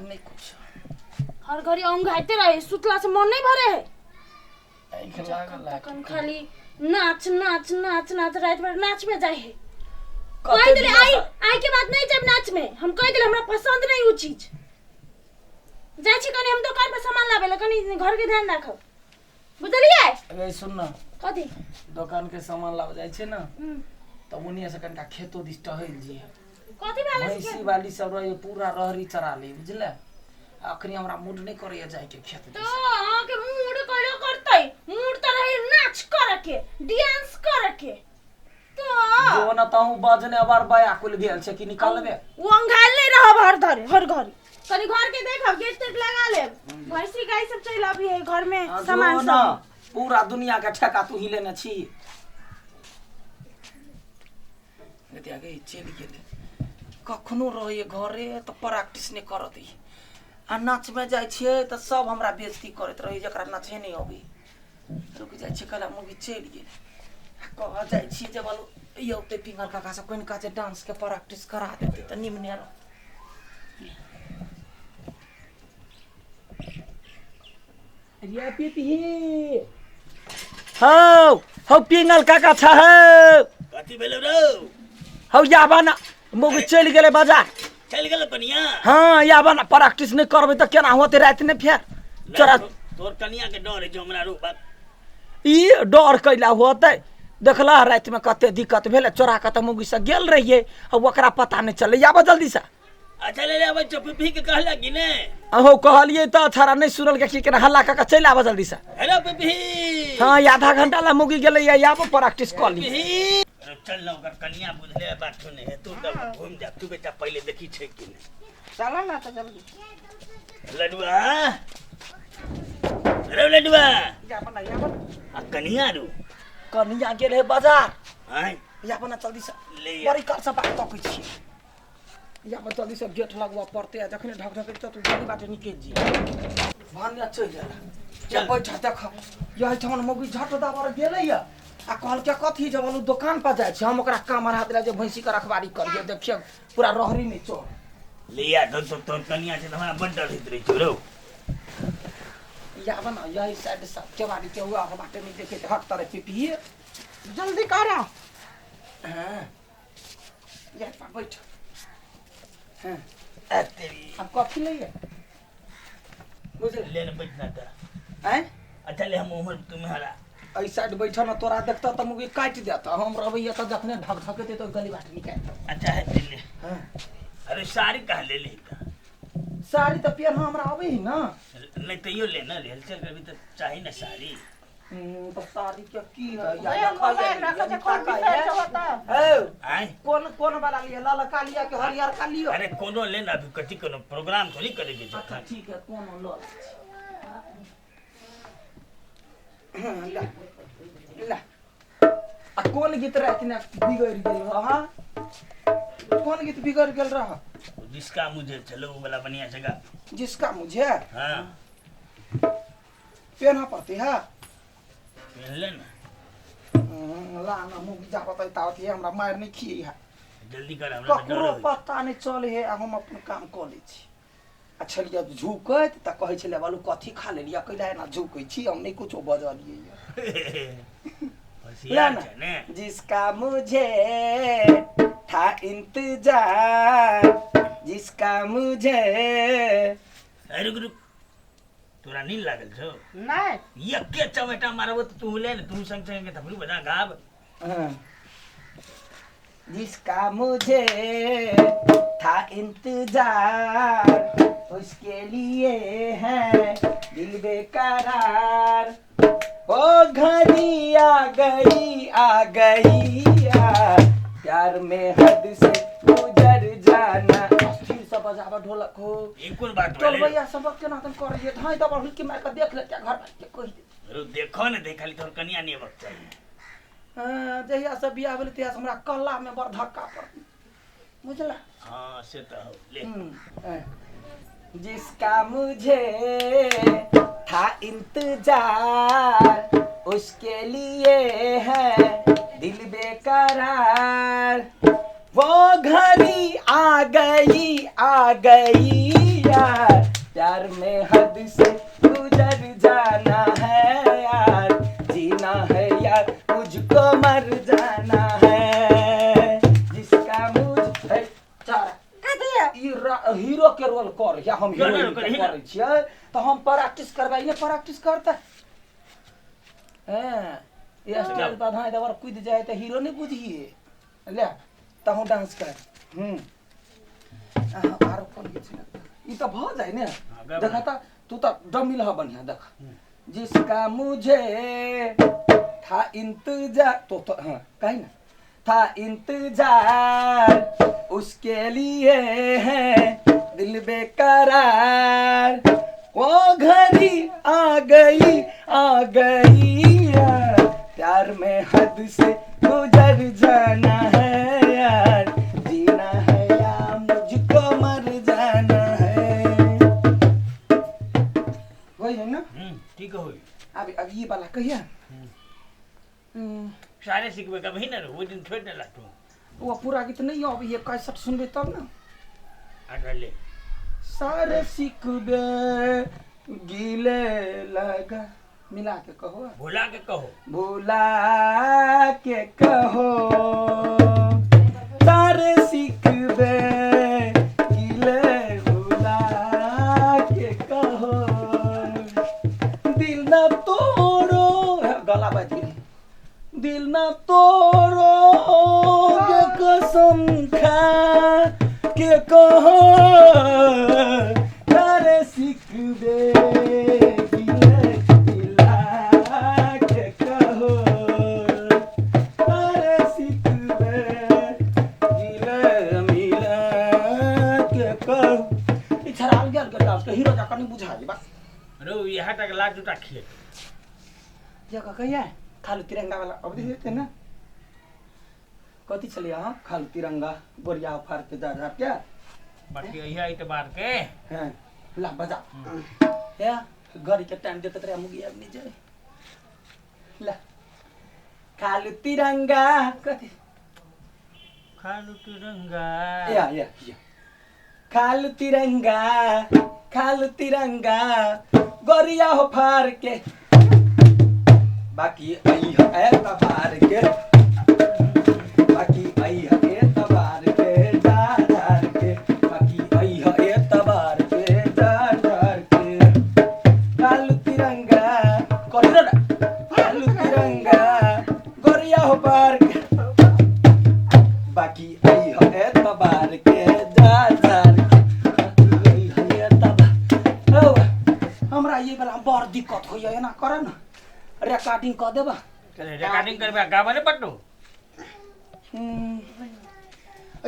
नहीं कुछ हर घड़ी औंघाइते रहे सुतला से मन नहीं भरे है आँखि लागल है। तखन खाली नाच नाच नाच नाच रात भर नाच में जाए है कते कह दिले दिना आई से- आई के बात नहीं जब नाच में हम कह दिले हमरा पसंद नहीं उ चीज जाइ छी कनी हम दुकान पर सामान लाबे ला कनी घर के ध्यान राखब बुझलियै अरे सुन न कथी दोकान के सामान लाबे जाइ छै ने हम्म। तऽ ओनिये से कनिका खेतो दिस टहल जिहे कथी वाला भैंसी वाली सब रहे पूरा रहरी चरा ले बुझले अखनी हमरा मूड नहीं करैया जाय के खेत तो अहाँ के मूड कहियो करतै मूड तऽ रहे नाच करे के डांस करे के तो जो न तहु बजने अबार बयाकुल भेल छै कि निकलबे ओ अंघाल नहीं रहब हर धरे हर घड़ी कनी घर के देखब गेट तेट लगा लेब भैंसी गाय सब चलि अभी है घर में हाँ, सामान जो सब न पूरा दुनिया के ठेका तू ही लेने छी गतिया गे चलि गेलै कखनो रहैए घरे तऽ प्रैक्टिस नहि करऽ दै आ नाचमे जाइ छियै तऽ सब हमरा बेइज्जती करैत रहै जकरा नाचे नहि अबै रुकि जाइ छियै कहला मौगी चलि गेलै आ कह जाइ छियै जे बोलू यौ ते पिंगल काका सब कनिका जे डांसके प्रैक्टिस करा देतै तऽ निमने रह रे पीपी हौ हौ पिंगल काका छ हौ कथी भेलौ रौ हौ याबा न मौगी चलि गेलै बाजार चलि गेल कनिया हँ याबा न प्रैक्टिस नहि करबै तऽ केना होतै राति नहि फेर चोरा तोर कनिया के डर है जो हमरा रो बात ई डर कैला होतै देखला रातिमे कते दिक्कत भेलै चोरा कऽ तऽ मौगी से गेल रहियै आ ओकरा पता नहि चललै आबऽ जल्दीसँ अच्छा ले ले आबै छौ पीपी के कहला कि ने अहो कहलियै तऽ छाड़ा नहि सुनल कि केना हल्ला कऽ के चलि आबऽ जल्दीसँ हेलो पीपी हँ ई आधा घंटा ला मौगी गेलै आबऽ प्रैक्टिस कऽ ली पीपी अरे चल ना ओकर कनिया बुझले बात सुने है तू तब घूम जा तू बेटा पहले देखी छै कि नहीं चलो ना तो जल्दी लडुआ अरे लडुआ याबऽ ना याबऽ ना। आ कनिया रू कनिया गेल है बाजार आय याबऽ ना जल्दीसँ ले आ। बड़ी काल से बात तकै छी या जल्दी से गेट लगबऽ पड़तै आ जखने ढक ढक तऽ तू जल्दी बाटे निकलि जी भानिया चलि जाला चल। बैठ देख यही ठाम मौगी झट दाबर गेलैया आ कहलकै कथी जब बोलू दोकान पर जाइ छी हम ओकरा काम अढ़ा देला जे भैंसी के रखबारी करिए देखिए पूरा रहरी नहि चोर ले आ तो तो तोर कनिया छै तऽ हमरा बड्ड डर होइत रहै छौ रौ या बना यही साइड सब केवाड़ी के हुआ बाटे नहीं देखे हट तरह पिपिए जल्दी करो हाँ या पर बैठ हाँ आ तेरी अब कॉफी लइए बुझल ले ने बैठना था आँय अच्छा ले हम उम्र तुम्हारा एहि साइड बैठल न तोरा देखता तऽ मुगी काटि देता हम रहबै तऽ जखने ढक ढकेतै तऽ गली बाट निकालि देतै अच्छा है ले ले हाँ अरे साड़ी कहाँ ले ली था साड़ी तऽ पेन्ह हमरा अबै है ना नहीं तैयो ले ना ले चल कभी तो चाही ना साड़ी तऽ साड़ी के की है या ए, देखा मोबाइल रखो जे कोन बिसरि जबो तऽ हौ आय कोन कोन वाला लिअ ललका लिअ कि हरियर का लिअ अरे कोनो ले ना अभी कथी कोनो प्रोग्राम थोड़ी करे के अच्छा छै ठीक है कोनो लऽ लै छी। हाँ, ला ला आ कोन गीत राति ने बिगड़ि गेल रह कोन गीत बिगड़ि गेल रह जिसका मुझे चलो वो वाला बढ़िया जगह जिसका मुझे हाँ पेन्ह पड़ती है पहन ले ना ला ना मुँह जाबत है तावत है हमरा मारि नहि खियै है जल्दी कर हमरा तऽ डर ककरो होइ पता नहि चलै है आ हम अपन काम कऽ लै छी आ छलियै झुकैत तऽ कहै छलै बालू कथी खा लेलियै कैला एना झुकै छी हम नहि कुछो बजलियै छै। ला होशियार ना छै ने जिसका मुझे था इंतजार जिसका मुझे अरे रुक रुक तोरा नींद लागल छौ नहि एके चमेटा मारबो तऽ तू ले ने तू संग संग के थपड़ी बजा गाब हाँ। जिसका मुझे था इंतजार उसके लिए है दिल बेकरार ओ घड़ी आ गई आ गई आ, प्यार में हद से गुजर जाना अस्थिर से बजाबा ढोलक हो ई कोन बात भेलै टोलबैया सब केना तन करै धाई दबा हुलकी मारि कऽ देख लेते घर के कहि दे रौ देखो ने देख खाली तोहर कनिया नहि अबक चाही हाँ, जहिया से बियाह भेलै तहिया से हमरा कल्ला में बड़ धक्का पड़ल बुझला हाँ से तऽ हौ ले जिसका मुझे था इंतजार उसके लिए है दिल बेकरार वो घड़ी आ गई आ गई यार प्यार में हद से गुजर जाना है यार, जीना है यार मुझको मर जाना है, जिसका मुझ है चार। कथी है? ई हीरो के रोल कर या हम कर, हीरोइन कर, के हीरो। करै छियै तऽ हम प्रैक्टिस करबै ने, प्रैक्टिस करतै। हैं, ये स्टेज पर धाय दबर कूद जाए तऽ हीरो नहि बुझिए। ले तहूँ डांस कर। आरो कोन गीत छै? ई तऽ भऽ जाय ने। गाबू। देखा तऽ तू तऽ डमिल ह बढ़िया। देख, जिसका मुझे था इंतजार तो हाँ कही ना, था इंतजार उसके लिए है दिल बेकरार, वो घड़ी आ गई आ गई यार, प्यार में हद से गुजर जाना है यार, जीना है या मुझको मर जाना है। वही है ना? ठीक होई। अब ये वाला कहिया। सारे सिखबे कभी ना, वो दिन छोड़ देला तू। वो पूरा गीत नहीं अब ये कैसेट सुनबे तब ना। अच्छा ले। सारे सिखबे गीले लगा मिला के कहो, भुला के कहो, भुला के कहो, सारे सिखबे गीले भुला के कहो, दिल न तोड़ो, गला बज गेल, दिल न तोड़ो के कसम खा के कहो, सारे सिखबे गीले भुला के कहो, सारे सिखबे गीले मिला के कहो। ई छड़ाल गेल के डांस के हीरो जकाँ नहीं बुझाइ बस। रो यहाँ तक लाज उठा खेत जगह कहिया खालू तिरंगा वाला अब हेतै ने, कथी छलै अहाँ खालू तिरंगा गोरिया फाड़ के जा जा के बाकी यही एतबार के। हैं ला बजा या घड़ी के टाइम देखत रहे मुगी अब नहीं जाए। ला खालू तिरंगा कथी खालू तिरंगा या या या खालू तिरंगा, खालू तिरंगा गोरिया हो फाड़ के, बाकी आई है तबार के, बाकी आई है तबार के जा झार के, बाकी आई है तबार के जा झार के, कालू तिरंगा करी रे, कालू तिरंगा गोरिया हो पार के, बाकी आई है तबार के जा झार के, बाकी आई है तबार। ओ हमरा ये वाला बड़ दिक्कत होइया, एना कर न रिकॉर्डिंग क देबा। चले रिकॉर्डिंग करबे गाबे ने पट्टू।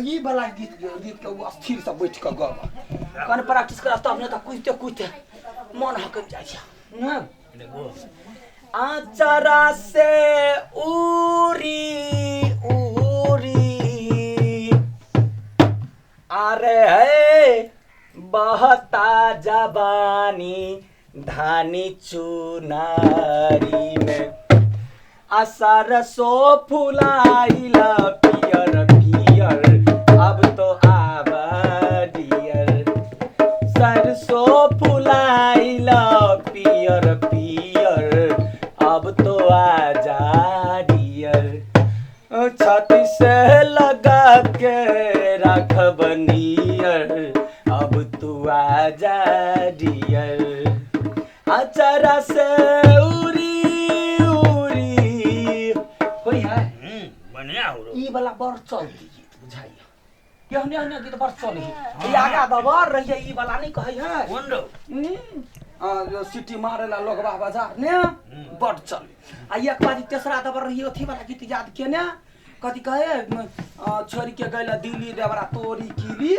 ये वाला गीत गीत के वो स्थिर से बैठ के गाबा, कन प्रैक्टिस करा तब ने त कुदते कुदते मन हकम जाइ छै ना। देखो आचरा से उरी उरी अरे है बहता जवानी धानी चुनारी में, असर सो फुलाइला पियर पियर अब तो आवा डियर, सरसों फुलाइला पियर पियर अब तो आजा डियर, छाती से लगा के राखब नियर अब तू आजा डियर, अचरा से उरी उरी कोई है। बढ़िया हो ई वाला बड़ चलती गीत बुझाइया, केहने हने गीत बड़ चली ई आगा दबर रहिए ई वाला नहीं कहै है कोन रो जो सिटी मारेला लोगबा बाजार ने बड़ चली। आ एक बारी तेसरा दबर रहिए अथी वाला गीत याद के ने कथी कहे छोरी के गैला दिल्ली देवरा तोरी कीली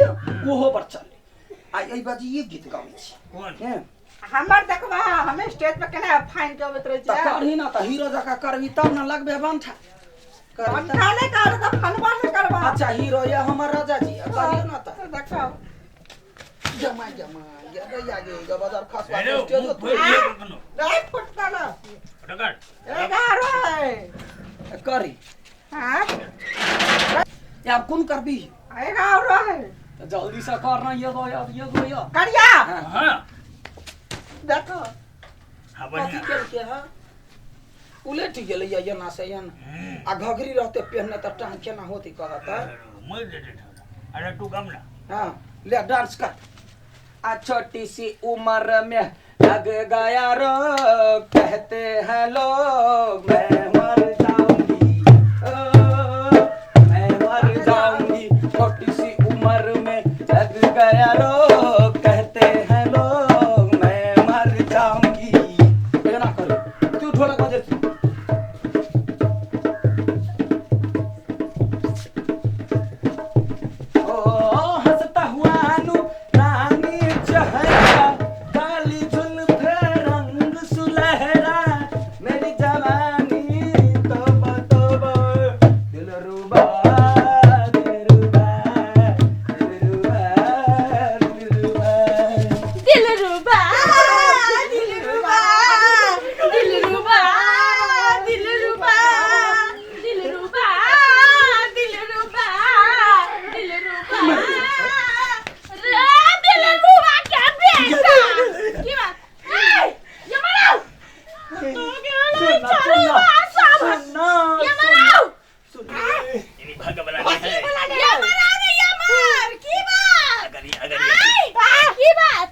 ओहो बड़ चली। आ एहि बाजी ई गीत गाबै छी कोन हमर देखबा हमें स्टेज पर केना फाइन के अबैत रहै त छै। करही ना त हीरो जकाँ करबी तब ना लगबे बंठा, बंठा नहीं कर त फनवा से करबा। अच्छा हीरो ये हमर राजा जी करियो ना त देखो जमा जमा ये गया गे बाजार खसवा स्टेज तो नहीं फुटता ना रगड़ एगारह करी। हां या कोन करबी? एगारह जल्दी से करना ये गो ये गो ये करिया। हां देखो हाँ कथी बढ़िया केलकै हँ उलटि गेलै या एना से एना। हम्म। आ घघरी रहते पहनने तऽ टांग केना होती कहत है? मर जेतै छौड़ा। अरे तू गम ना हाँ ले डांस कर। आ छोटी सी उम्र में लग गया रोग, कहते हैं लोग मैं मर जाऊंगी, ओ, मैं मर जाऊंगी। छोटी सी उम्र में लग गया रोग, कहते हैं लोग मैं मर जाऊंगी। एना कर तू ढोलक बजे। ओ हंसता हुआ नु रानी चेहरा, काली जुल्फे रंग सुनहरा, मेरी जवानी तोबा तोबा, दिल रुबा दिल रुबा दिल रुबा दिल रुबा। दिल रुबा दिल रुबा दिल रुबा दिल रुबा दिल रुबा दिल रुबा दिल रुबा रे दिल रुबा के बेटा की बात ए ये मराओ तो गेलै चलू सब सुनना ये मराओ सुनना यानी भाग वाला नहीं है। ये मराओ रे ये मार की बात अगर ये अगर आई की बात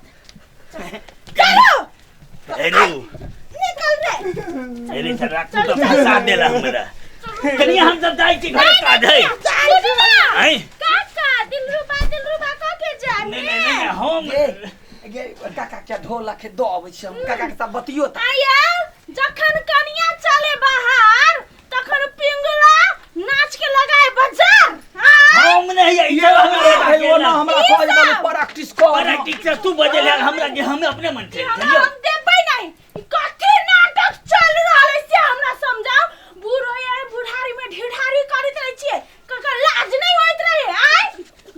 चलो ये अरे निकल रे अरे सर तू तो फंसा देला हमरा। कनिया हम सब जाइ छी घर काज है। सुनू ना आँय? काका दिल रुबा कह के जाए नहीं नहीं नहीं हम ये ये काका के ढोलक के दो अबै छी हम काका के साथ बतियो त आया जखन कनिया चले बाहर तखन पिंगला नाच के लगाए बाजार। हाँ हम नहीं ये ये भाई वो ना हमरा की कह सब? प्रैक्टिस कर। प्रैक्टिस से तू बजेले हमरा के हम अपने मन से हमरा चलियो। हम देबै नहीं। ई कथी नाटक चल रहल है से हमरा समझाओ। बूढ़ होय बुढ़ारी में ढिढारी करैत रहै छियै, ककर लाज नहीं होइत रहे। आय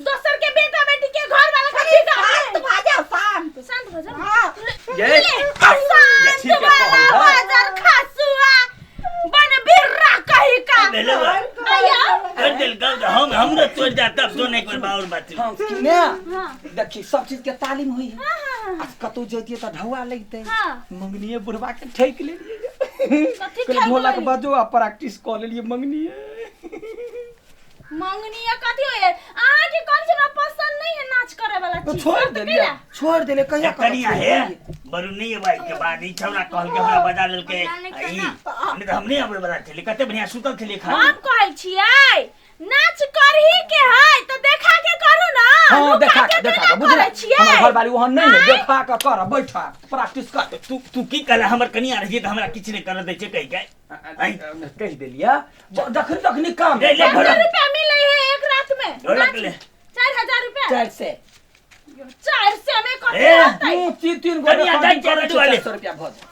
दोसर के बेटा बेटी के घर वाला के शांत भऽ जाओ, शांत। शांत भऽ जाओ। हाँ। ये ले, शांत ठीक है, वाला कहल है। बाजार खासुआ बन बिर्रा कही का। भेलो बा। आया कर देल गल हम हमरा तोड़ जा तब तो नहीं कोई बाउर बात। हम कि ने हाँ। देखी सब चीज के तालीम होई है। हाँ, हाँ, हाँ। आज कतौ जैतियै तऽ ढौआ लगतै। हाँ। मंगनीये बुढ़वा के ठैक लेलियै। कथी कहलियै ठैक ढोलक लेलियै? बजो आ प्रैक्टिस कऽ लेलियै मंगनीये। मंगनी या कथी होय अहाँ के कौन हमरा पसंद नहीं है नाच करे वाला तो चीज। छोड़ तब देलियै कैला? छोड़ देलियै कहिया करब कनिया छोड़ है देलियै। बरु नहीं भाई के बाद ई छौड़ा कहल के हमरा बजा लेलके बजा लेलकै आ ई ना। नहीं तो हम नहीं आबे वाला छली कते बढ़िया सुतल छली खा। हम कहै छियै नाच करही के है तो देखा के करू ना। हाँ लुका देखा के के देखा केना के बुझल करै छियै? हमर घरवाली वहाँ नहीं है आँय? देखा के कर बैठा प्रैक्टिस कर। तू तू की कहला हमर कनिया रही त हमरा किछ नहीं कर दै छै कहि के। आँय? कहि देलियै जखनी तखनी काम ले, ले, कते ढोलक। रुपया मिलै है एक रात में? ढोलक ले। 4000 रुपया। 400 400 में कथी ए, होतै? तीन तीन गो कनिया जाइ छै रडुआ ले। 400 रुपया भऽ जाय।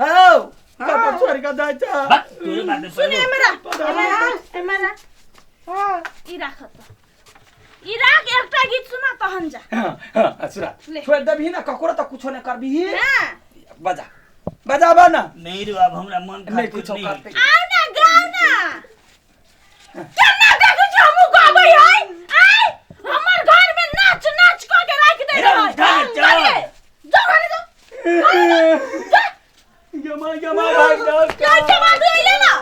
हौ कतऽ छोड़ि कऽ जाइ छै? बक तोरे बात सुन हमरा हमरा हमरा हाँ। ई राख त ई राख एकटा गीत सुना तहन जा। हाँ, हाँ, सुना ले। छोड़ि देबही ना ककरो तऽ कुछो नहि करबही। हाँ। बजा बजाबा ना नहीं रे अब हमरा मन नहीं खातिर कुछो नहीं करतै। आउ ना गाउ ना केना देखै छी हमहूँ गाबै है। आइ हमर घर में नाच नाच कऽ के राखि दे ए, रहै। उठा ले, चल। चलिए, जाउ घरे जाउ घरे जाउ, जा। जमा जमा भाग जाओ। लाइट के बाद अइले ना।